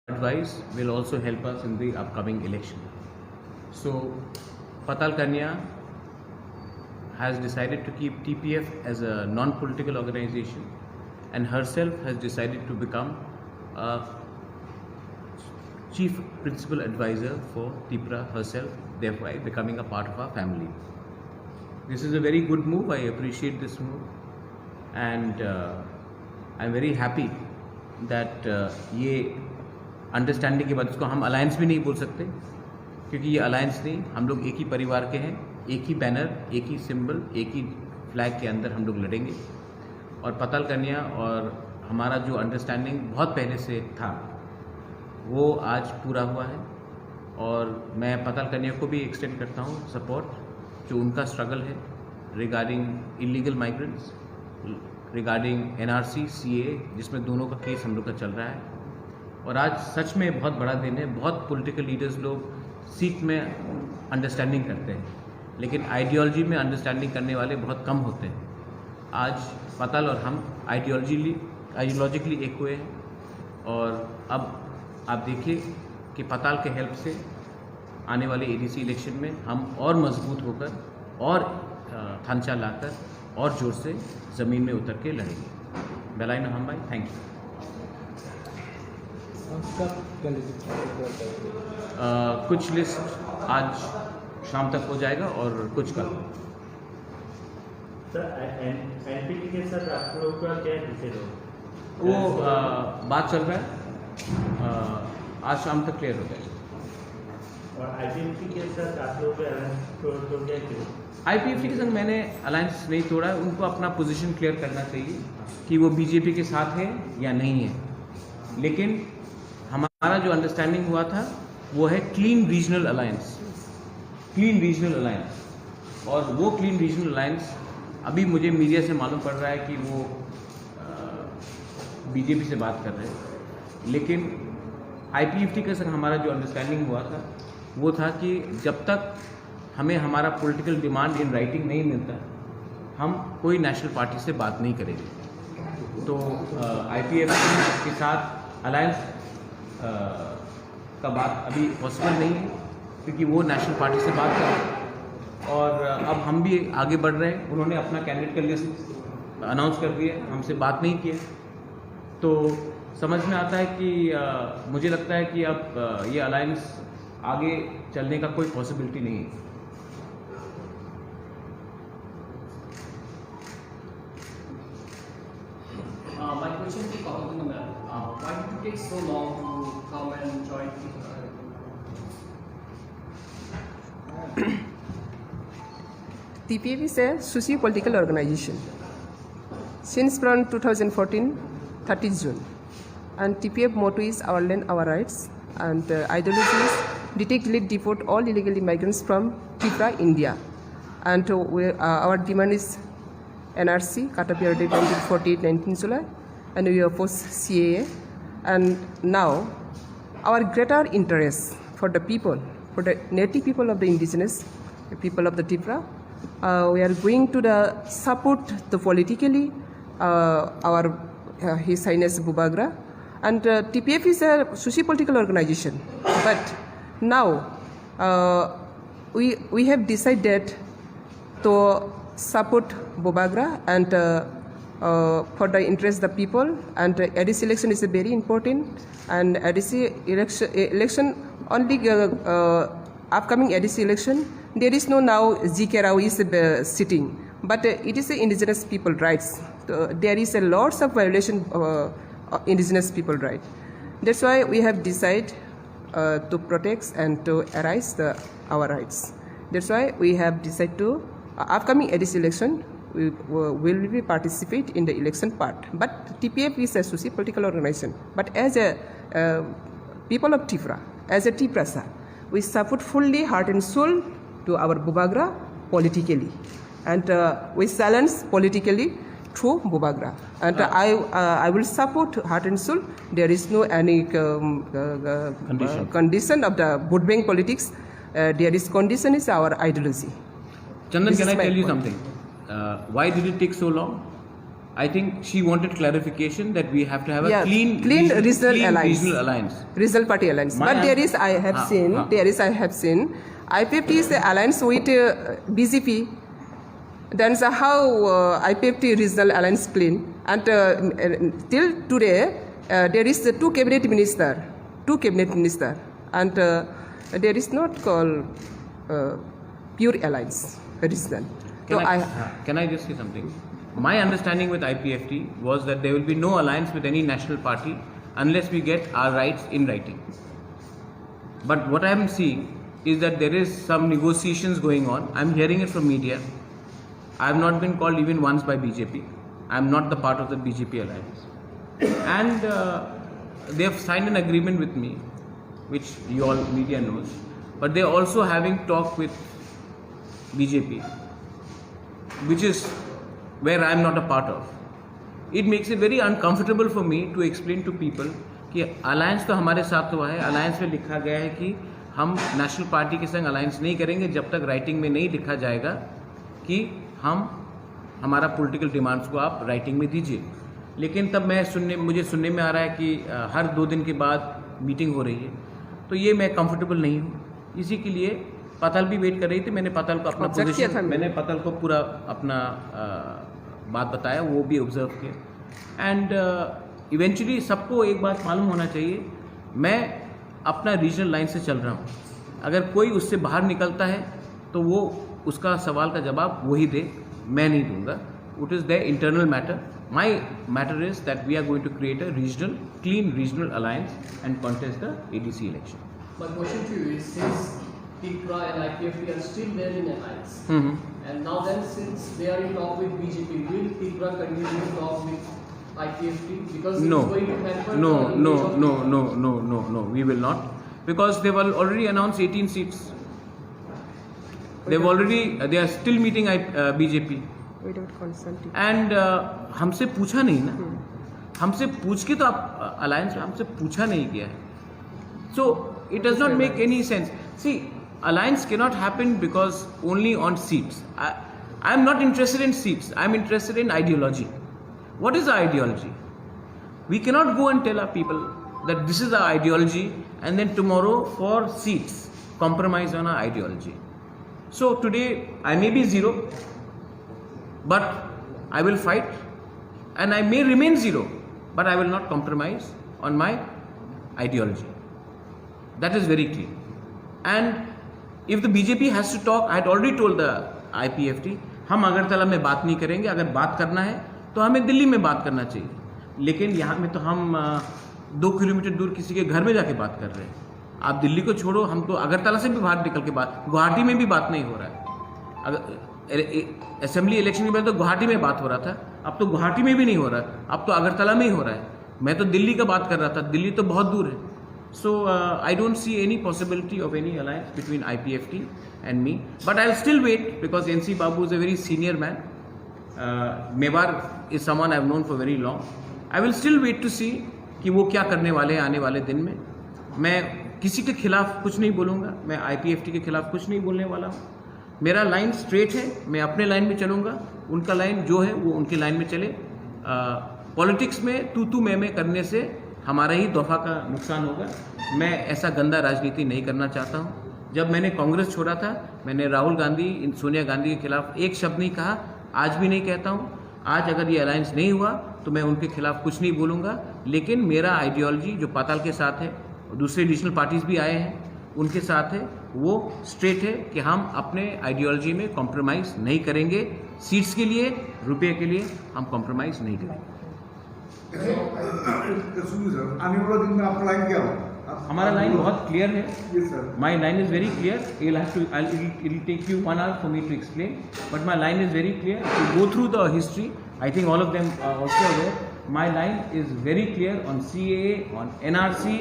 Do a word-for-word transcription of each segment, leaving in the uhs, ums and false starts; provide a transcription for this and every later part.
advice will also help us in the upcoming election. So, Patal Kanya has decided to keep T P F as a non-political organization and herself has decided to become a chief principal advisor for Tipra herself, thereby becoming a part of our family. This is a very good move. I appreciate this move, and uh, I'm very happy that uh, ये अंडरस्टैंडिंग के बाद, इसको हम अलायंस भी नहीं बोल सकते, क्योंकि ये अलायंस नहीं, हम लोग एक ही परिवार के हैं, एक ही बैनर, एक ही सिंबल, एक ही फ्लैग के अंदर हम लोग लड़ेंगे। और पताल कन्या और हमारा जो अंडरस्टैंडिंग बहुत पहले से था, वो आज पूरा हुआ है। और मैं पताल कन्या को भी एक्सटेंड करता हूँ सपोर्ट, जो उनका स्ट्रगल है regarding illegal migrants, regarding NRC, CA, जिसमें दोनों का केस हम लोग का चल रहा है। और आज सच में बहुत बड़ा दिन है। बहुत पॉलिटिकल लीडर्स लोग सीट में अंडरस्टैंडिंग करते हैं, लेकिन आइडियोलॉजी में अंडरस्टैंडिंग करने वाले बहुत कम होते हैं। आज पताल और हम आइडियोलॉजीली आइडियोलॉजिकली एक हुए हैं, और अब आप देखिए कि पताल के हेल्प से आने वाले एडीसी इलेक्शन में हम और मजबूत होकर और अ, थांचा लाकर और जोर से ज़मीन में उतर के लड़ेंगे। बेलाई नोहाम भाई, थैंक यू। कौन सा कैंडिडेट को सपोर्ट करेंगे? अ, कुछ लिस्ट आज शाम तक हो जाएगा और कुछ कल। सर, एन- एनपीपी के साथ आप लोग का क्या डिसीजन हो? वो अ, बात चल रहा है, अ, आज शाम तक क्लियर हो जाएगा। और आईपीएफटी के साथ आप लोग का अलायंस तोड़ तोड़ क्या क्यों? आईपीएफटी के संग मैंने अलायंस नहीं तोड़ा है, उनको अपना पोजीशन क्लियर करना चाहिए कि वो बीजेपी के साथ है या नहीं है। लेकिन हमारा जो अंडरस्टैंडिंग हुआ था, वो है clean regional alliance, clean regional alliance. और वो क्लीन रीजनल अलायंस अभी मुझे मीडिया से मालूम पड़ रहा है कि वो बीजेपी से बात कर रहे हैं, लेकिन आईपीएफटी के संग हमारा जो अंडरस्टैंडिंग हुआ था, वो था कि जब तक हमें हमारा पॉलिटिकल डिमांड इन राइटिंग नहीं मिलता, हम कोई नेशनल पार्टी से बात नहीं करेंगे। तो आईपीएफटी के साथ अलायंस का बात अभी पॉसिबल नहीं है, क्योंकि वो नेशनल पार्टी से बात कर रहे हैं। और अब हम भी आगे बढ़ रहे हैं। उन्होंने अपना कैंडिडेट का लिस्ट अनाउंस कर दिया, हमसे बात नहीं किया। तो समझ में आता है कि अ, मुझे लगता है कि अब अ, ये अलायंस आगे चलने का कोई पॉसिबिलिटी नहीं है। Uh, my question to Kahokunam ma'am, uh, why did it take so long to come and join the, uh, T P F is a socio-political organization. Since from two thousand fourteen, thirtieth June, and T P F motto is "Our land, our rights," and uh, ideology is "Detect, delete, deport all illegal immigrants from Tripura, India," and uh, we, uh, our demand is N R C, cut off year date nineteen forty-eight, nineteenth July, and we oppose C A A. And now, our greater interest for the people, for the native people of the indigenous people of the Tripura, uh, we are going to the support the politically uh, our uh, His Highness Bubagra, and uh, T P F is a socio-political organization. But now uh, we we have decided to support Bubagra and uh, uh, for the interest of the people. And uh, A D C election is very important. And A D C election, election only uh, uh, upcoming A D C election, there is no now G K Rao is uh, sitting, but uh, it is the indigenous people rights. So there is a lots of violation of uh, uh, indigenous people right. That's why we have decided uh, to protect and to arise the our rights. That's why we have decided to uh, upcoming A D C election we uh, will be participate in the election part. But T P F is a socio-political organization. But as a uh, people of Tripura, as a Tiprasa, we support fully heart and soul to our Bubagra politically, and uh, we silence politically through Bubagra. And uh, I, uh, I will support heart and soul. There is no any um, uh, uh, Condition. uh, condition of the vote bank politics. Uh, there is condition is our ideology. Chandan, This can is I my tell you point. something? Uh, why did it take so long? I think she wanted clarification that we have to have a Yeah, clean, clean regional, regional clean alliance. Regional alliance. Regional party alliance. My But there an- is, I have Ha, seen, ha. there is, I have seen, I P F T is an alliance with uh, B J P. Then so how uh, I P F T regional alliance clean? And uh, till today, uh, there is the two cabinet minister, two cabinet minister, and uh, there is not called uh, pure alliance regional. Can So I, I, uh, can I just say something? My understanding with I P F T was that there will be no alliance with any national party unless we get our rights in writing. But what I am seeing is that there is some negotiations going on. I'm hearing it from media. I have not been called even once by B J P. I'm not the part of the B J P alliance. And uh, they have signed an agreement with me, which you all media knows. But they are also having talk with B J P, which is where I am not a part of. It makes it very uncomfortable for me to explain to people कि अलायंस तो हमारे साथ हुआ है, अलायंस में लिखा गया है कि हम नेशनल पार्टी के संग अलायंस नहीं करेंगे जब तक राइटिंग में नहीं लिखा जाएगा कि हम हमारा पॉलिटिकल डिमांड्स को आप राइटिंग में दीजिए। लेकिन तब मैं सुनने मुझे सुनने में आ रहा है कि अ, हर दो दिन के बाद मीटिंग हो रही है, तो ये मैं कंफर्टेबल नहीं हूँ। इसी के लिए पाताल भी वेट कर रही थी। मैंने पाताल को अपना ऑब्जेक्ट किया पोजीशन था मैंने। मैंने पाताल को पूरा अपना अ, बात बताया, वो भी ऑब्जर्व किया। एंड इवेंचुअली सबको एक बात मालूम होना चाहिए, मैं अपना रीजनल लाइन से चल रहा हूँ। अगर कोई उससे बाहर निकलता है तो वो उसका सवाल का जवाब वही दे, मैं नहीं दूंगा। It is their internal matter. My matter is that we are going to create a regional, clean regional alliance and contest the A D C election. My question to you is, since Tipra and I P F T are still there in alliance, Mm-hmm. and now then, since they are in talk with B J P, will Tipra continue talk with I P F T? Because it is No. going to hamper No, the no, image of no, Tipra. no, no, no, no. We will not. Because they were already announced eighteen seats. They've already, they are still meeting I, uh, B J P. Without consulting. And uh, हमसे पूछा नहीं ना, हमसे पूछ के तो आप अलायंस में हमसे पूछा नहीं गया है। So it does not make any sense. See, alliance cannot happen because only on seats. I, I am not interested in seats. I am interested in ideology. What is the ideology? We cannot go and tell our people that this is our ideology and then tomorrow for seats compromise on our ideology. So today I may be zero, but I will fight, and I may remain zero, but I will not compromise on my ideology. That is very clear. And if the B J P has to talk, I had already told the I P F T, हम अगरतला में बात नहीं करेंगे, अगर बात करना है तो हमें दिल्ली में बात करना चाहिए। लेकिन यहाँ में तो हम अ, दो किलोमीटर दूर किसी के घर में जाके बात कर रहे हैं। आप दिल्ली को छोड़ो, हम तो अगरतला से भी बाहर निकल के बात, गुवाहाटी में भी बात नहीं हो रहा है। अगर ए- ए- असेंबली इलेक्शन के पहले तो गुवाहाटी में बात हो रहा था, अब तो गुवाहाटी में भी नहीं हो रहा है, अब तो अगरतला में ही हो रहा है। मैं तो दिल्ली का बात कर रहा था, दिल्ली तो बहुत दूर है। So uh, I don't see any possibility of any alliance between I P F T and me. But I'll still wait because N C Babu is a very senior man. Uh, Mewar is someone I've known for very long. I will still wait to see कि वो क्या करने वाले हैं आने वाले दिन में। मैं किसी के खिलाफ कुछ नहीं बोलूँगा, मैं आईपीएफटी के खिलाफ कुछ नहीं बोलने वाला हूँ। मेरा लाइन स्ट्रेट है, मैं अपने लाइन में चलूँगा, उनका लाइन जो है वो उनकी लाइन में चले। पॉलिटिक्स में तू तू मैं मैं करने से हमारा ही दफा का नुकसान होगा। मैं ऐसा गंदा राजनीति नहीं करना चाहता हूँ। जब मैंने कांग्रेस छोड़ा था, मैंने राहुल गांधी, इन- सोनिया गांधी के खिलाफ एक शब्द नहीं कहा, आज भी नहीं कहता हूँ। आज अगर ये अलायंस नहीं हुआ तो मैं उनके खिलाफ कुछ नहीं बोलूँगा, लेकिन मेरा आइडियोलॉजी जो पाताल के साथ है, दूसरे रीजनल पार्टीज भी आए हैं, उनके साथ है, वो स्ट्रेट है कि हम अपने आइडियोलॉजी में कॉम्प्रोमाइज नहीं करेंगे। सीट्स के लिए, रुपये के लिए हम कॉम्प्रोमाइज नहीं करेंगे। सुनिए सर, आने वाला दिन में आपका लाइन क्या होगा? आप- हमारा लाइन बहुत क्लियर है। Yes sir. My line is very clear. You'll have to, I'll, it'll, it'll take you one hour for me to explain, but my line is very clear. If you go through the history, I think all of them are also aware. My line is very clear on C A A, on N R C,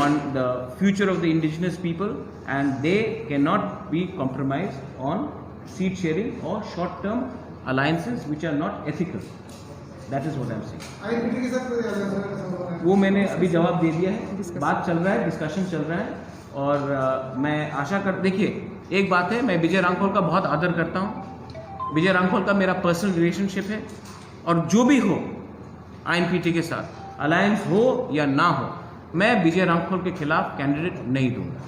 on the future of the indigenous people, and they cannot be compromised on seat sharing or short-term alliances which are not ethical. That is what I'm saying. वो मैंने अभी जवाब दे दिया है। बात चल रहा है, डिस्कशन चल रहा है। और अ, मैं आशा कर देखिए, एक बात है, मैं विजय रांखोल का बहुत आदर करता हूँ। विजय रांखोल का मेरा पर्सनल रिलेशनशिप है। और जो भी हो आईएनपीटी के साथ अलायंस हो या ना हो, मैं विजय रांखल के खिलाफ कैंडिडेट नहीं दूंगा।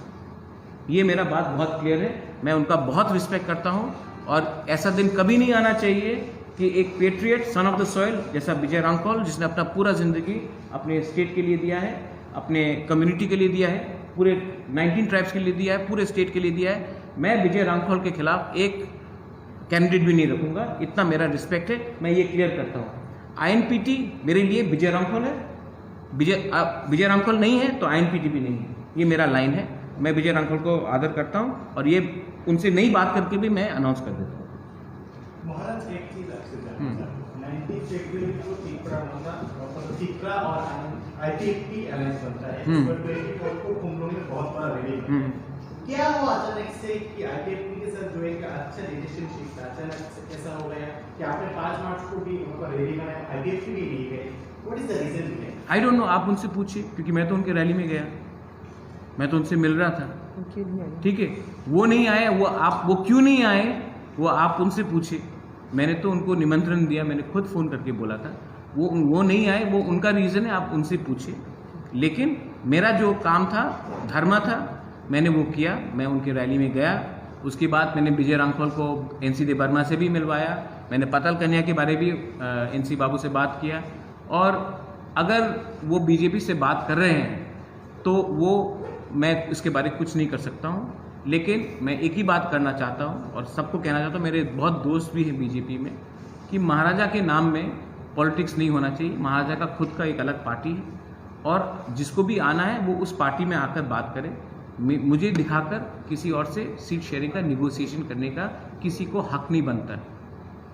ये मेरा बात बहुत क्लियर है। मैं उनका बहुत रिस्पेक्ट करता हूँ और ऐसा दिन कभी नहीं आना चाहिए कि एक patriot, son of the soil जैसा विजय रांखल, जिसने अपना पूरा ज़िंदगी अपने स्टेट के लिए दिया है, अपने कम्युनिटी के लिए दिया है, पूरे नाइनटीन ट्राइब्स के लिए दिया है, पूरे स्टेट के लिए दिया है, मैं विजय रांखल के खिलाफ एक कैंडिडेट भी नहीं रखूंगा। इतना मेरा रिस्पेक्ट है, मैं ये क्लियर करता हूँ। आईएनपीटी मेरे लिए विजय रांखल है। विजय, आ, विजय रांखल नहीं है तो आईएनपीटी भी नहीं है। ये मेरा लाइन है। मैं विजय रांखल को आदर करता हूँ और ये उनसे नई बात करके भी मैं अनाउंस कर देता हूँ। महाराज, एक चीज आपसे जानना हम्म। चाहता हूँ। नाइनटीन फेब्रुअरी को तिपरा होगा, मतलब तिपरा और आईपीएफटी अलायंस बनता है। हम्म। पर ट्वेंटी फोर को कुमलों में बहुत बड़ा रैली बनता है। हम्म। क्या हुआ अचानक से कि आईपीएफटी के साथ जो एक अच्छा रिलेशनशिप था, अचानक से कैसा हो गया कि आपने पाँच मार्च को भी वहाँ पर रैली बनाया, आईपीएफटी भी नहीं गए? What is the reason behind? I don't know, आप उनसे पूछिए, क्योंकि मैं तो उनके रैली में गया, मैं तो उनसे मिल रहा था। ठीक है, वो नहीं आए, वो आप, वो क्यों नहीं आए, वो आप उनसे पूछिए। मैंने तो उनको निमंत्रण दिया, मैंने खुद फ़ोन करके बोला था। वो, वो नहीं आए, वो उनका रीज़न है, आप उनसे पूछिए। लेकिन मेरा जो काम था, धर्म था, मैंने वो किया। मैं उनकी रैली में गया। उसके बाद मैंने विजय रांखल को एनसी देबबर्मा से भी मिलवाया। मैंने पतल कन्या के बारे भी, अ, एनसी बाबू से बात किया। और अगर वो बीजेपी से बात कर रहे हैं, तो वो, मैं इसके बारे कुछ नहीं कर सकता हूँ। लेकिन मैं एक ही बात करना चाहता हूँ और सबको कहना चाहता हूँ, मेरे बहुत दोस्त भी हैं बीजेपी में, कि महाराजा के नाम में पॉलिटिक्स नहीं होना चाहिए। महाराजा का खुद का एक अलग पार्टी है और जिसको भी आना है, वो उस पार्टी में आकर बात करे। मे-, मुझे दिखाकर किसी और से सीट शेयरिंग का निगोशिएशन करने का किसी को हक नहीं बनता है।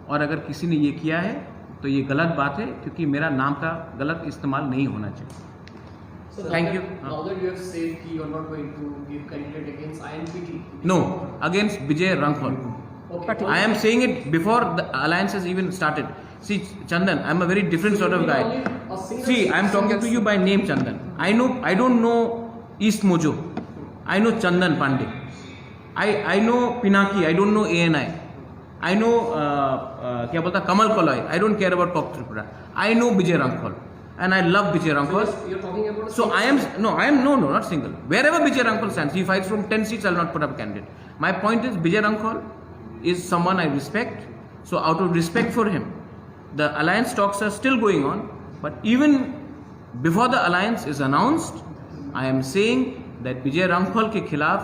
और अगर किसी ने ये किया है, तो ये गलत बात है, क्योंकि मेरा नाम का गलत इस्तेमाल नहीं होना चाहिए। Sir, Thank now you. That, हाँ। Now that you have said कि you are not going to give candidate against I N P T. No, against Vijay Rankhol. Okay. I am saying it before the alliance has even started. See, Chandan, I am a very different sort of guy. So you will be only a single. See, I am talking to you by name, Chandan. I know, I don't know East Mojo. I know Chandan Pandey. I, I know Pinaki, I don't know A N I. I know, uh, uh, क्या बोलता, Kamal Koloi. I don't care about Coke Tripura. I know Vijay Rankhol. And I love Vijay Rankhol. So you're, you're talking about a single. So I am, no, I am, no, no, not single. Wherever Vijay Rankhol stands, he fights from ten seats, I will not put up a candidate. My point is, Vijay Rankhol is someone I respect. So out of respect for him, the alliance talks are still going on, but even before the alliance is announced, I am saying that विजय रामखोल के खिलाफ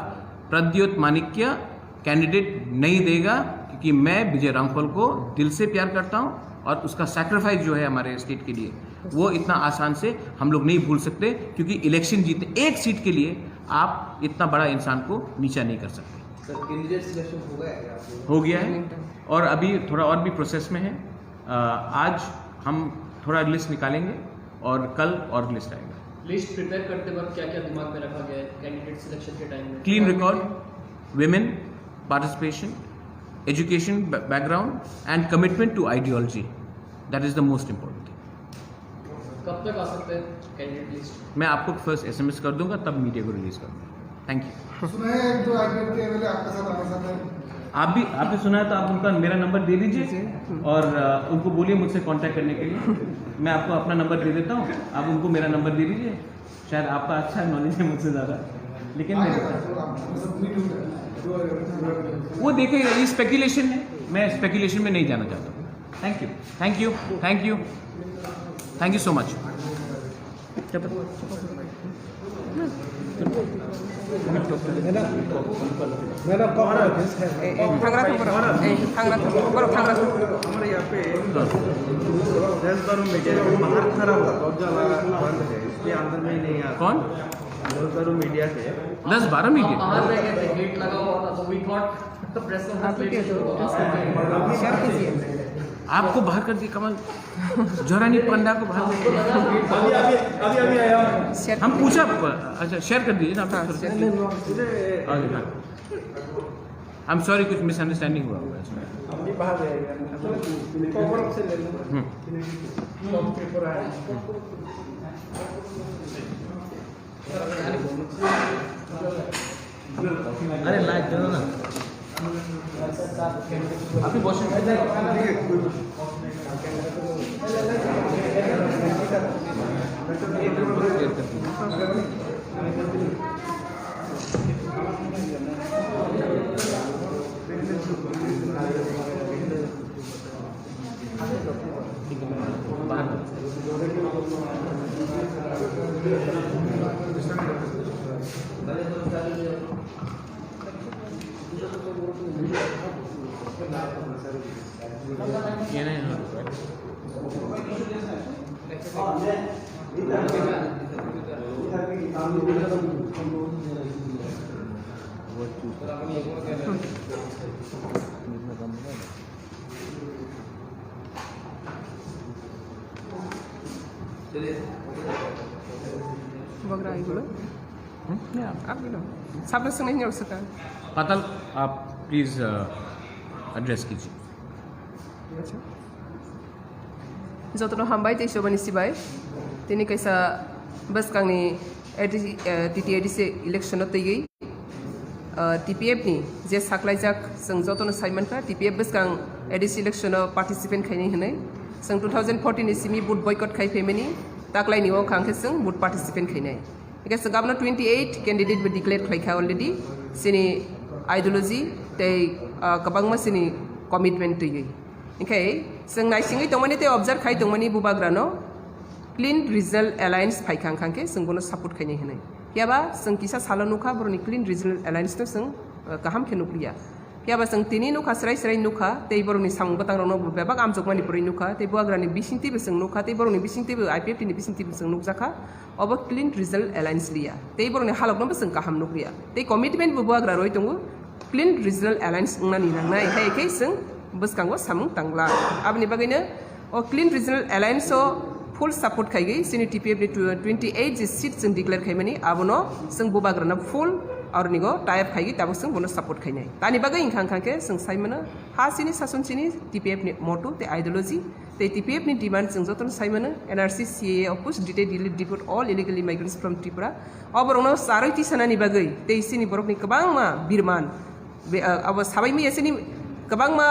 प्रद्युत मानिक्य कैंडिडेट नहीं देगा, क्योंकि मैं विजय रामखोल को दिल से प्यार करता हूं और उसका सैक्रिफाइस जो है हमारे स्टेट के लिए, वो इतना आसान से हम लोग नहीं भूल सकते, क्योंकि इलेक्शन जीतने एक सीट के लिए आप इतना बड़ा इंसान को नीचा नहीं कर सकते। सर, कैंडिडेट सिलेक्शन हो गया है क्या आप लोगों का? हो गया है और अभी थोड़ा और भी प्रोसेस में है। अ, आज हम थोड़ा लिस्ट निकालेंगे और कल और लिस्ट आएगा। लिस्ट प्रिपेयर करते वक्त क्या-क्या दिमाग में रखा गया है कैंडिडेट सिलेक्शन के टाइम में? Clean record, women, participation, education background and commitment to ideology. That is the most important thing. कब तक आ सकते हैं कैंडिडेट लिस्ट? मैं आपको फर्स्ट एसएमएस कर दूंगा, तब मीडिया को रिलीज कर दूंगा। Thank you. सुना है एक दो आईपीएफ के एमएलए आपके साथ आना चाहते हैं। आप भी, आपने सुना है तो आप उनका, मेरा नंबर दे दीजिए और, अ, उनको बोलिए मुझसे कांटेक्ट करने के लिए। मैं आपको अपना नंबर दे देता हूँ, आप उनको मेरा नंबर दे दीजिए। शायद आपका अच्छा नॉलेज है मुझसे ज़्यादा, लेकिन मैं देता हूँ। वो देखेगा, ये स्पेकुलेशन है, मैं स्पेकुलेशन में नहीं जाना चाहता हूँ। Thank you, thank you, thank you, thank you so much. Madam, madam, कौन है? ए, ए, थांग्रा थांग्रा। ए, थांग्रा थांग्रा। बड़ो थांग्रा थांग्रा। हमारे यहाँ पे दस बारह मीटर बाहर खड़ा हुआ, बहुत ज्यादा बंद है, इसलिए अंदर में नहीं आ। कौन? दस बारह मीडिया से। दस बारह मीडिया? बाहर रह गए थे, गेट लगा हुआ था, so we thought the press conference। Share कीजिए। आपको बाहर कर दिया, कमाल। जोरानी पंडा को बाहर कर दिया। अभी, अभी, अभी, अभी आया हूँ। शेयर हम कीजिए। पूछा, अच्छा, शेयर कर दीजिए ना, आप हाँ, शेयर कीजिए। हाँ। I'm sorry, कुछ मिसअंडरस्टैंडिंग हुआ होगा इसमें। हम भी बाहर रह गए। हम्म। अरे लाइट दे दो ना। আপনি বসেন। Bubagra ibulo. Hmm? Yeah. Abilo. Sabda swngnai ni rosaka. Patal, uh, please, uh, address kiji. Acha. Jotono hambai tei sobani sibai. Tini kaisa bwskangni A D C, eh, T T A D C election-o twiwi, eh, T P F ni je saklaijak, chwng jotono sai mankha, T P F bwskang A D C election-o participant khainai hwnwi. Chwng two thousand fourteen ni simi vote boycott khai phaimani, taklaini o kha hwnkhe chwng vote participant khainai. Hwnkhe chwng abono twenty eight candidate bo declare khlaikha already, chini ideology tei, ah, kwbangma chini commitment twiwi. Hwnkhe chwng naisingwi tongmani tei observe khai tongmani Bubagrano Clean Regional Alliance phaikha hwnkha hwnkhe chwng bono support khainai hwnwi. Phiyaba chwng kisa salo nukha borokni Clean Regional Alliance no chwng, ah, kaham khe nukliya. Phiyaba chwng tini nukha, srai srai nukha, tei borokni samung bwtangrokno bo bebak amjokmani pore nukha, tei Bubagrani bisingtwibo chwng nukha, tei borokni bisingtwibo I P F T ni bisingtwibo chwng nukjakha, obo Clean Regional Alliance liya. Tei borokni halokno bo chwng kaham nukliya. Tei commitment bo Bubagra rwi tongo, Clean Regional Alliance wngnani nangnai, hai khe chwng bwskango samung tangla. Aboni bagwino o Clean Regional Alliance o full support khaigwi chini T P F ni tw-, twenty eight je seat chwng declare khaimani, abono chwng Bubagrano full ornigo tie up khaigwi tabuk chwng bono support khainai. Tani bagwi wngkha, wngkha khe chwng sai mano, ha chini sason chini T P F ni motto tei ideology tei T P F ni demand chwng jotono sai mano, N R C, C A A opposed, detained, delete, deport all illegal immigrants from Tripura. O borokno charwi tisanani bagwi tei chini borokni kwbangma birman, be-, ah, abo sabai maya chini kwbangma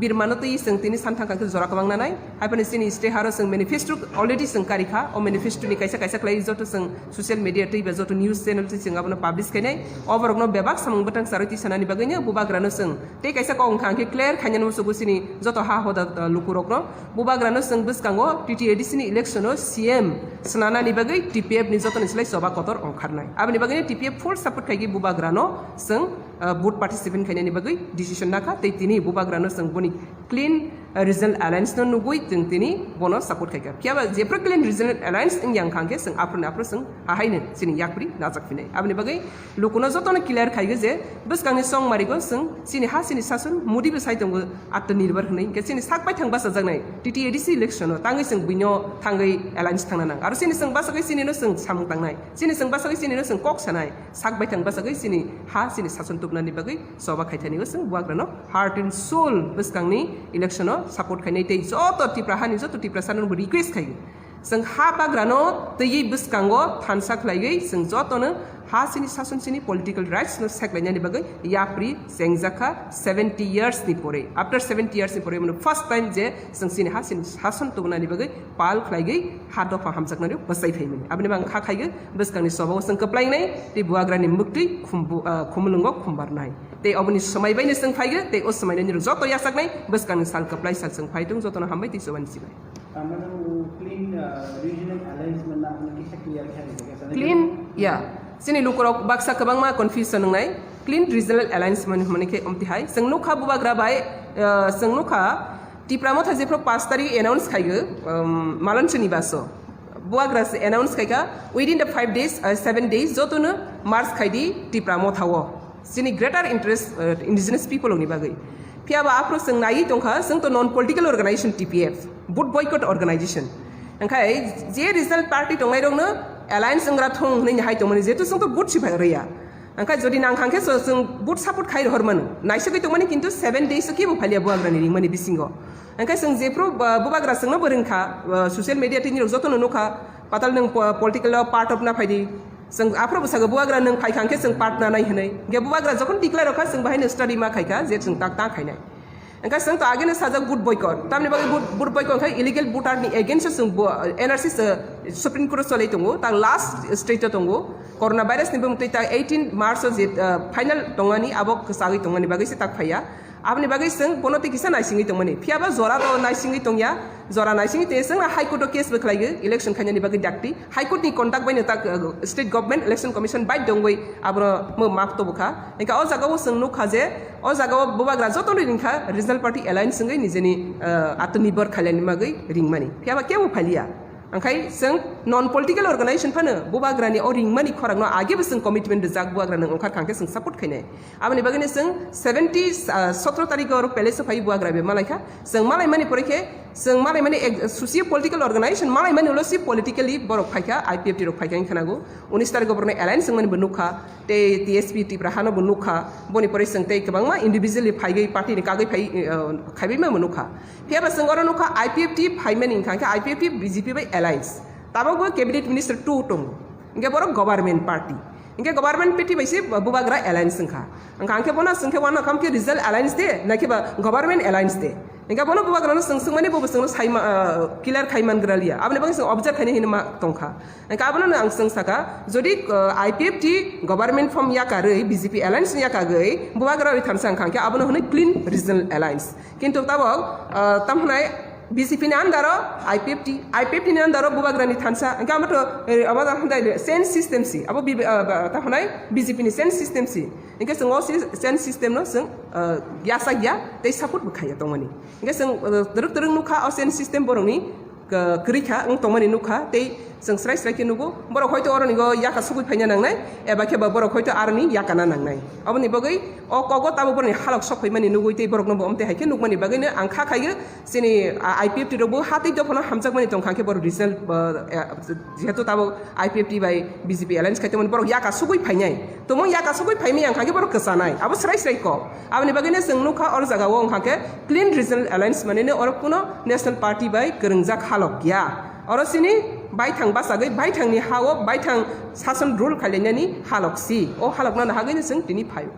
birmano twi chwng tini santhang kha khe jora kwbang nanai. Hai phano chini state haro chwng manifesto already chwng karikha. O manifesto ni kaisa kaisa khlai joto chwng social media twi ba joto news channel twi chwng abono publish khainai. O borokno bebak samung bwtang charwi tisanani bagwino Bubagrano chwng tei kaisa kok wngkha hwnkhe clear khainani musugo chini joto ha hoda, ah, lukurokno. Bubagrano chwng bwskango T T A D C ni election o C M swnanani bagwi T P F ni jotoni slai choba kotor ongkharnai. Aboni bagwino T P F full support khaigwi Bubagrano chwng, ah, vote participant khainani bagwi decision nakha, tei tini Bubagrano chwng boni Clean, ah, Regional Alliance no nugwi chwng tini bono support khaikha. Phiyaba jephru Clean Regional Alliance wngya wngkha hwnkhe chwng aphuru ni aphuru chwng ahaino chini yakpri najak phinai. Aboni bagwi lukuno jotono clear khaigo je bwskangni chongmarigo chwng chini ha chini sason Modi bo sai tongo Atmanirbhar hwnwi, hwnkhe chini sak baithang bachajaknai T T A D C election o tangwi chwng buino thangwi alliance thangna nang. Aro chini chwng bachagwi chinino chwng samung tangnai, chini chwng bachagwi chinino chwng kok sanai, sak baithang bachagwi chini ha chini sason tubunani bagwi choba khaithanigo chwng Bubagrano heart and soul bwskangni election o support khainai tei joto Tipra hani joto Tiprasano bo request khaio. Chwng ha bagrano twiwi bwskango thansa khlaiwi chwng jotono ha chini sason chini political rights no seklainani bagwi yapri chengjakha seventy years ni pore. After seventy years ni pore, mano first time je chwng chini ha chini sason tubunani bagwi pal khlaigwi ha dopha hamjaknani bwsai phaimani. Aboni mang kha khaigo bwskangni chobao chwng kwplainai tei Bubagrani mwktwi khumbu-, ah, khumulwngo khumbarnai. Tei oboni swmai baino chwng phaigo tei o swmaino nirok joto yachaknai bwskangni sal kwplai sal chwng phai tong jotono hambai tei chobani chibai. Tamani o clean, uh, regional alliance manna hwnwi kisa clear khe rijak ya, sana Clean, ya. Chini lukurok baksa kwbangma confusion wngnai. Clean regional alliance mani hwnmani khe omtihai. Chwng nukha Bubagra bai, uh, chwng nukha Tipra Motha jephru paanch tarikh announce khaigo, um, Malon Srinivaso. Bubagra se announce khaikha, within the five days, uh, seven days, jotono merge khaidi Tipra Motha o. Chini greater interest, uh, indigenous people ni bagwi. Phiyaba aphuru chwng naiwi tongkha, chwng to non political organization T P F, vote boycott organization. Hwnkhe je regional party tongnairokno alliance wngra thung hwnwi hai tongmani, jehetu chwng to vote si phai rwya. Hwnkhe jodi nang kha hwnkhe chwng vote support khai rohor mano. Naisagwi tongmani kintu seven days o kebo phaliya Bubagrani ringmani bisingo. Hwnkhe chwng jephru, uh, Bubagra chwngno bo ringkha, uh, social media tei nirok jotono nukha, patal nwng po-, political o part of na phaidi. Chwng aphuru bwsakhe bubagra nwng phai kha hwnkhe chwng partner nai hwnwi. Hwnkhe bubagra jokhon declare rwkha chwng bahai no study ma khai kha je chwng tak ta khainai. Hwnkhe chwng to ageno sajak vote boycott. Tamni bagwi vote, vote boycott khe illegal voter ni against o chwng bo, N R C se Supreme Court o cholai tongo. Tak last stage o tongo. Corona virus ni bumtwi tak eighteen March o je, ah, final tongmani abo kwchagwi tongmani bagwi se tak phaiya. Aboni bagwi chwng bono tei kisa naisingwi tongmani. Phiya ba jora to naisingwi tongya, jora naisingwi tongya chwng na High Court o case bo khlaiwi election khainani bagwi dakti. High Court ni contact bai no tak, uh, state government election commission bai dongwi abono mo map to bukha. Engka o jaga o chwng nukha je o jaga o bubagra joto ni ringkha regional party alliance wngwi nijeni, uh, atwni bor khailani bagwi ringmani. Phiya ba kebo phaliya. Angkhai chwng non political organization phano bubagrani o ringmani khorangno agebo chwng commitment rijak bubagrano wngkhar kha hwnkhe chwng support khainai. Aboni bagwino chwng seventy, ah, sotro tarikh o palace o phai bubagra be malaikha. Chwng malaimani pore khe chwng malaimani ek-, socio political organization malaimani ulo si politically borok phaikha, I P F T rok phaikha wngkha nago. Unis tarikh o borokno alliance wngmani bo nukha. Tei T S P Tipra hano bo nukha, boni pore chwng tei kwbangma individually phaigwi party ni kagwi phai, eh, khaibaima bo nukha. Phiya ba chwng oro nukha I P F T phaimani wngkha, hwnkhe I P F T B J P bai alliance. Tabok bo cabinet minister two tongo. Hwnkhe borok government party. Hwnkhe government party bai se bubagra alliance wngkha. Wngkha hwnkhe bono chwngkhe uanokha hwnkhe regional alliance de, naikhe ba government alliance de. Hwnkhe bono bubagrano chwng swngmani bo chwngno saima, ah, clear khai mangra liya. Aboni bagwi chwng observe khainai hinwi ma tongkha. Hwnkhe abono ang chwng saka, jodi, ah, I P F T government form yakarwi B J P alliance ni yakagwi bubagra rwi thansa wngkha hwnkhe abono hwnwi clean regional alliance. Kintu tabok, ah, tamhwnai B J P ni under o I P F T, I P F T ni under o bubagra ni thansa, hwnkhe amo to, eh, abo da hwnthai change system si, abo B-, ah, ba-, tamhwnai B J P ni change system si. Hwnkhe chwng o si-, change system no chwng, ah, yachak ya tei support bo khaiya tongmani. Hwnkhe chwng, ah, twrwk twrwk nukha o change system borokni, ah, kwrwi kha wng tongmani nukha tei chwng srai srai khe nugo. Borok hoito oroni go yaka sugwi phaina nangnai, eba khe ba borok hoito aroni yakana nangnai. Aboni bagwi o kogo tabuk borokni halok sok phaimani nugwi tei borokno bo omtwi hai khe nukmani bagwino ang kha khaio chini, ah, I P F T rok bo ha tei dophano hamjakmani tongkha khe borok regional, ah, eh, jehetu tabuk I P F T bai B J P alliance khai tongmani borok yaka sugwi phainai. Tongmung yaka sugwi phaimani ang kha khe borok kwchanai. Abo srai srai kok. Aboni bagwino chwng nukha oro jaga o wngkha khe clean regional alliance manene oro kuno national party bai kwrwngjak halok ya. Oro chini baithang bachagwi baithangni ha-o baithang sason rule khailainani halok si. O halokno nahagwino chwng tini phaio.